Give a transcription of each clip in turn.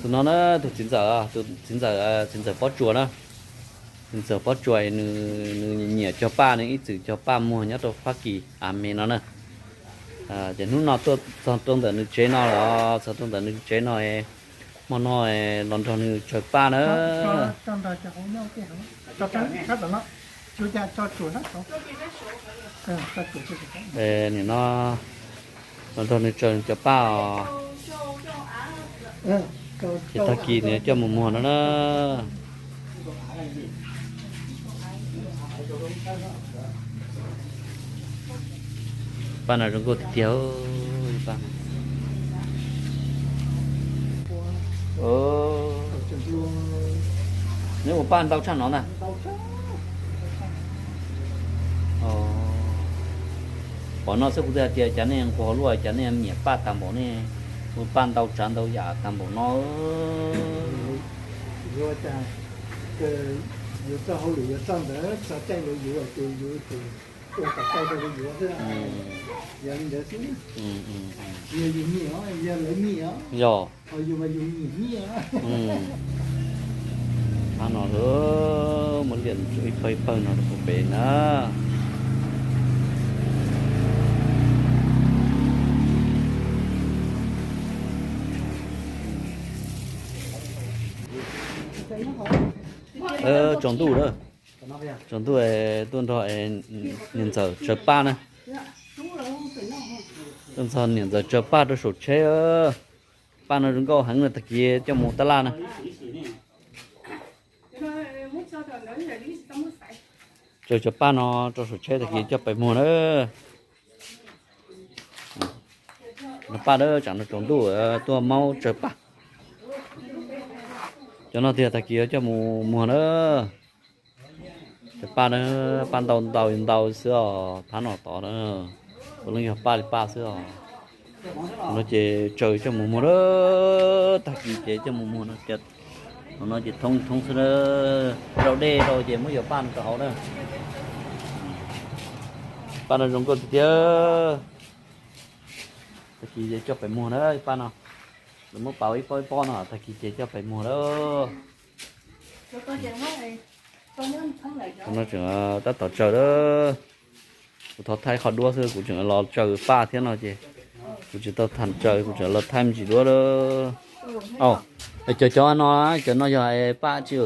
Tus no na, tus txiv ntxawm, tus txiv ntxawm, txiv ntxawm Pob Tsuas na. Txiv ntxawm Pob Tsuas nws, nws nyiam cog paj, nws ib txwm cog paj muag nyob rau Fab Kis a me no na. Ces hnub no tuaj txog rau ntawm nws tsev no los, txog rau ntawm nws tsev no, hmo no los nrog nws tsaws paj na. Nim no los nrog nws tsaws cov paj os. Ces tag kis nws coj mus muag no na. Paj no zoo nkauj tiag tiag. Neb ua paj ntau tshaj no ntag. Pom no xwb kuv twb hais tias cas nej nquag luaj, cas nej nyiam paj tag npaum, nej ua paj ntau tsav ntau yam tag npaum no. Yuav cas, yuav txoj hauj lwm yuav txoj ntawd txog caij yuav yuav ces yuav tus ua kom tau rau yuav xwb. Yog li ntawd xwb, yog yus nyiam os, yog lawv nyiam os, yog yus mas yus nyiam nyiam. Qhov no muaj liaj ib pawg ib pawg no rau pem na. Tsaus ntuj lawm, tsaus ntuj tuaj nrog niam ntxawm tsaws paj na. Tuaj nrog niam ntxawm tsaws paj rau saum tsheb. Paj no zoo nkauj heev na, tag kis coj mus tab laj na. Tsaws cov paj no rau saum tsheb tag kis coj pais muag na. Paj na, tsam no tsaus ntuj tuaj maub tsaws paj. Cov no tiag tag kis coj mus muag na. Cov paj na, paj ntau ntau ntau xwb os, phab no tod na. Puav leej yog paj li paj xwb os. No ces tsaws coj mus muag na, tag kis ces coj mus muag no. No ces thoob thoob xwb na, rau dej rau ces muab cov paj no rau hauv na. Paj no zoo nkauj tiag tiag. Tag kis ces coj pais muag na paj no. Lawv muab pauv ib pob ib pob no tag kis ces coj pais muag na. No tseem tab tom tsaws lawm. Kuv thov thaij qhov duab xwb, kuv tseem los tsaws paj thiab no ces kuv tsis tau tham tsaws, kuv tseem los thaij me ntsis duab lawm. Cov cov no, cov no yog paj tsi,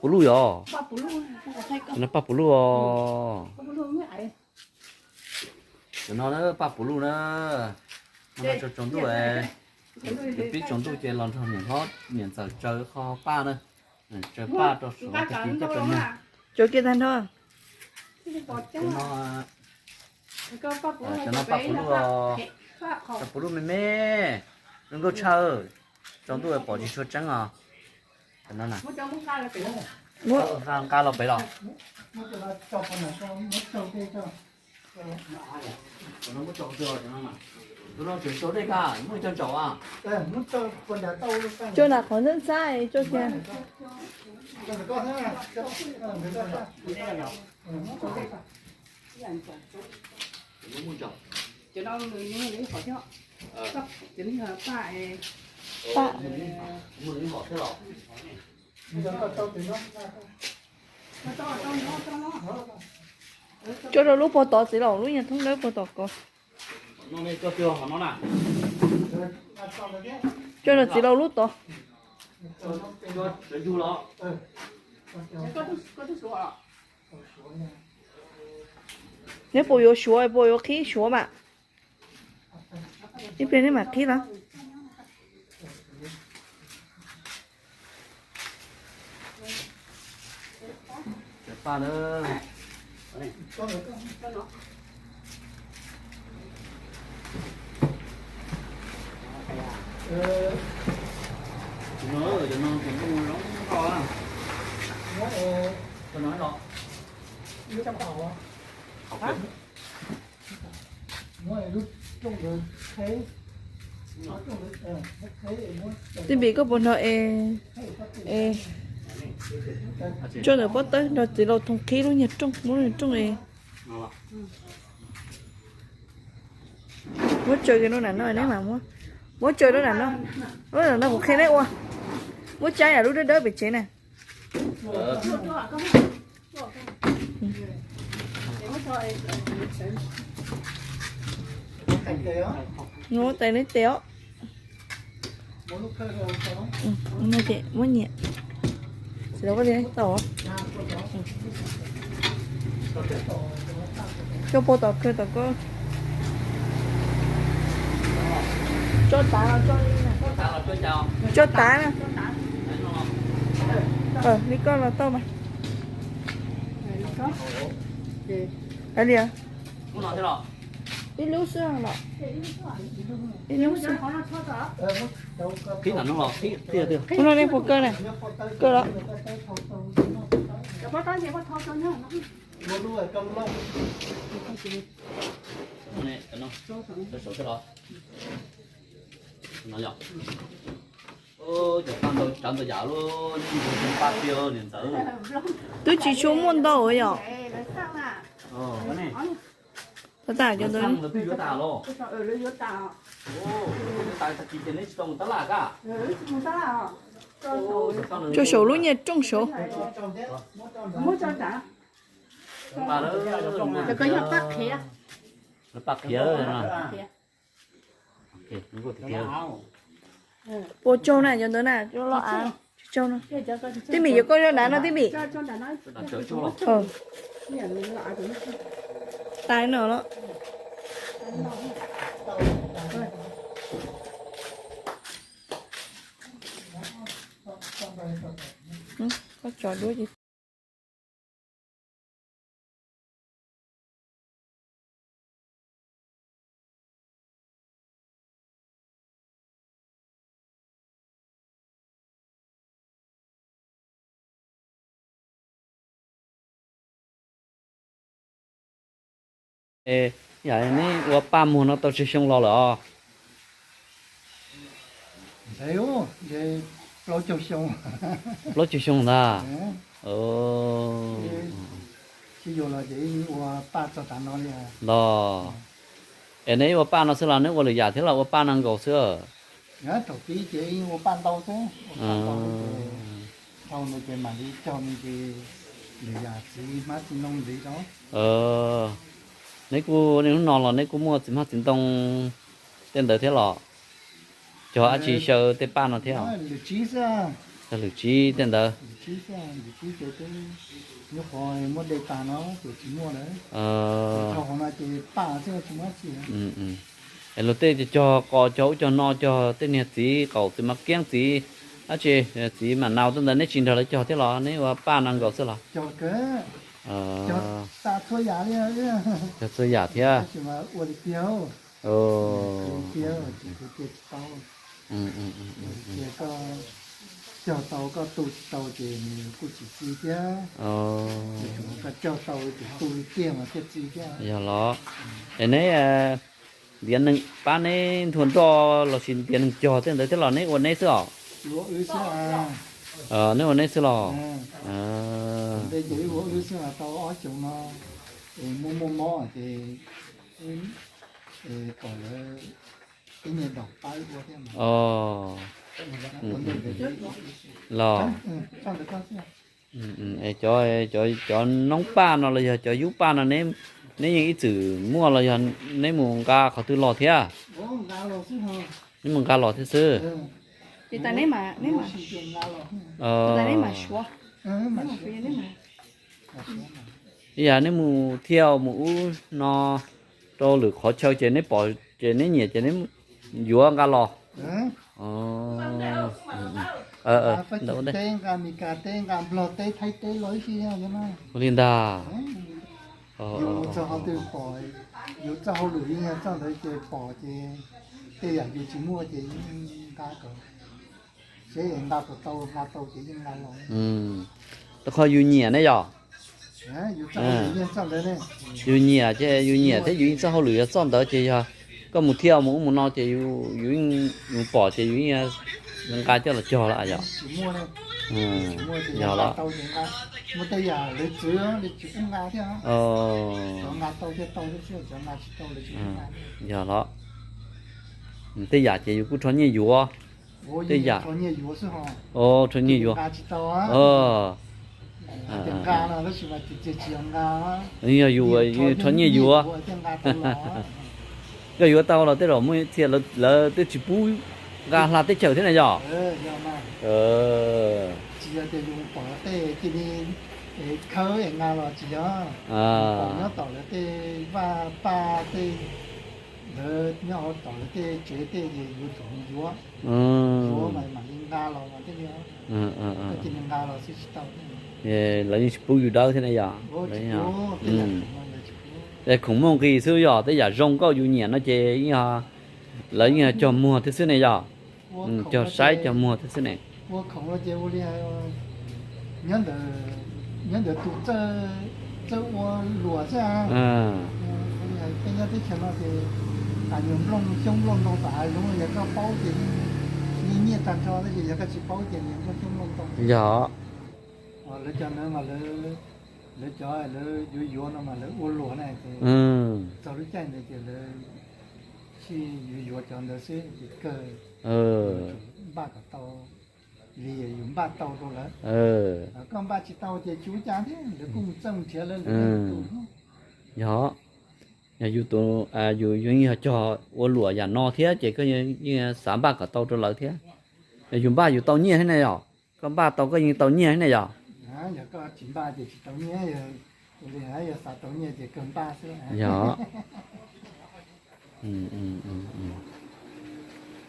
puv luj yog. Cov no paj puv luj os. Cov no paj puv luj na. Tsaus ntuj, pib tsaus ntuj ces los nrog niam hlob niam ntxawm tsaws qho paj na. Tsaws paj rau saum tag kis coj pais muag. Cov kiag tag nrho. Cov no paj puv luj, paj puv luj me me, zoo nkauj tshaj. Tsaus ntuj pom tsis tshua tseeb os. Nqa los pem los. Coj nram qhov ntxhab ntxhab coj kiag. Paj. Coj rau lub puag tod txiv laus, lub nyuag thoob dawb puag tod ko. Coj rau txiv laus lub tod. Neb puas yuav suav, puas yuav qhib suav mas? Ib pliag neb mam qhib los. Tij Npis, koj puas hnov es, es tso ntawm pob tawb nrog txiv laus thoob qhib lub nyuag rooj, muab lub nyuag rooj es muab tsaws rau nram no, neb mam muab, muab tsaws rau nram no, nram no kuv qhia neb ua. Muab tsaib yam lub dawb dawb pem tsev na. Muab tais neb tes os. Muab nyiam. Tau. Coj puag tom kawg tom koj. Tso tav los tso li na. Tso tav na. Li koj los tau mas. Hais li ib lub xwb los. Ib lub xwb. Hnub no nej puas kaw na? Kaw los. Twb tsis tshua muaj ntau yom. Tab tom cov ntawd. Rau saum lub nyiaj rooj saud. Paj qhiav. Puas tsaug na cov ntawd na, los av tsis tsaug no. Tib Mim, yuav koj zoj dav no Tib Mim. Tais no los. Koj tso duab. Yam neb ua paj muag no tau tsawg xyoo los lawm os? Plaub caug xyoo ntag. Los, es neb ua paj no xwb los neb ua lwm yam thiab los ua paj no nkaus xwb? Thaum pib ces ua paj ntau xwb, ua paj ntau xwb ces dhau ntawd ces mam li cog me ntsis lwm yam txiv hmab txiv ntoo ntxiv rau. Neb kuj niaj hnub no los neb kuj muaj txiv hmab txiv ntoo tej ntawd thiab los? Cog dab tsi xyaw tej paj no thiab? Lwm tsib xwb. Cog lwm tsib tej ntawd. Lwm tsib xwb, lwm tsib ces twb nyuaj qhuav muab de tas no ces tsis muaj lawm. Cog qhov no ces paj xwb tsis muaj dab tsi. Es luag tej cog qos cog ub cog no cog tej niag txiv qaum txiv maj kiab txiv dab tsi, txiv mam nau tej ntawd neb tsis nrog lawv cog thiab los neb ua paj no nkaus xwb los? Cog txhua yam li. Cog txhua yam thiab. Cog tau koj tu tsis tau ces nws kuj tsis txi thiab. Koj cog tau ces tu li tiag mas thiaj txi thiab. Yog los. Es neb ntiav neeg pab neb nthua nroj lossis ntiav neeg cog tej ntawd thiab los neb ua neb xwb os? Neb ua neb xwb los? Ua wb xwb tau ob xyoos no, muaj muaj mob ces kom lawv ib niag ntaus pab wb ua thiab. Los, cov, cov noob paj no los yog cov yub paj no, neb yeej ib txwm muaj los yog neb mus nqa qhov twg los thiab? Neb mus nqa los thiab xwb. Ib yam neb mus thiaj mus ub no rau lwm qhov chaw ces neb pom ces neb nyiam ces neb yuav nqa los. Ua li ntag. Yus mus txog qhov twg pom, yus txoj hauj lwm yeej yog txoj ntawd ces pom ces tej yam yus tsis muaj ces yeej nqa kom seb nqa puas tau, nqa tau ces yeej nqa los. Rau qhov yus nyiam ne yom. Yus nyiam ces yus nyiam thiab yus yeej txoj hauj lwm yog txoj ntawd ces yog koj mus thiaj mus ub mus no ces yus yeej mus pom ces yus yeej nqa coj los cog lawm yom. Yog los. Yog los. Tej yam ces yus kuj rho nyiaj yuav. Tej yam, rho nyiaj yuav. Yog yus rho nyiaj yuav. Koj yuav tau los tej zaum muaj txhia lawv twb tsis pub nqa hla teb chaws thiab na yog? Khawb es nqa los tsis yog, nyob tom lawv tej vaj paj tej, lawv nyob hauv tom lawv tej tsev tej ces yuav tsum yuav, yuav mas mam li nqa los mas thiaj li, cia li nqa los xwb tsis tau. Lawv yeej tsis pub yus dawb thiab na yog? Tej khoom muaj nqis xwb yog, tej yam zoo nkauj yus nyiam no ces yeej, lawv yeej cog muag thiab xwb ne yog? Cog saib cog muag thiab xwb ne. Ua khoom no ces ua li, nyob ntawm, nyob ntawm tus txawj ua luam xwb. Peb nyob teb chaws no ces tas nyob nplooj xyoob nplooj ntoo tom hav zoov, yog koj paub ces yeej nyiaj tag nrho, tab sis yog koj tsis paub ces nws nplooj xyoob nplooj ntoo. Yog. Lawv cov ntawd mas lawv, lawv cov lawv yuav yuav no mas lawv ua luam na ces txog lub caij ntawd ces lawv thiaj yuav yuav cov ntawd xwb ces kawg npaj kom tau li yus npaj tau rau lawv. Koj npaj tsis tau ces tsis ua cas thiab, lawv kuj mus txawj mus nrhiav lawv lwm tus. Yog, yog yus tus, yus yeej yog cog ua luam yam no thiab ces koj yeej xav npaj kom tau rau lawv thiab. Yus npaj yus tau nyiaj thiab ne yog? Koj npaj tau koj yeej tau nyiaj thiab ne yog? Yog,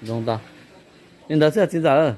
zoo ntau. Li ntawd xwb txiv ntxawm.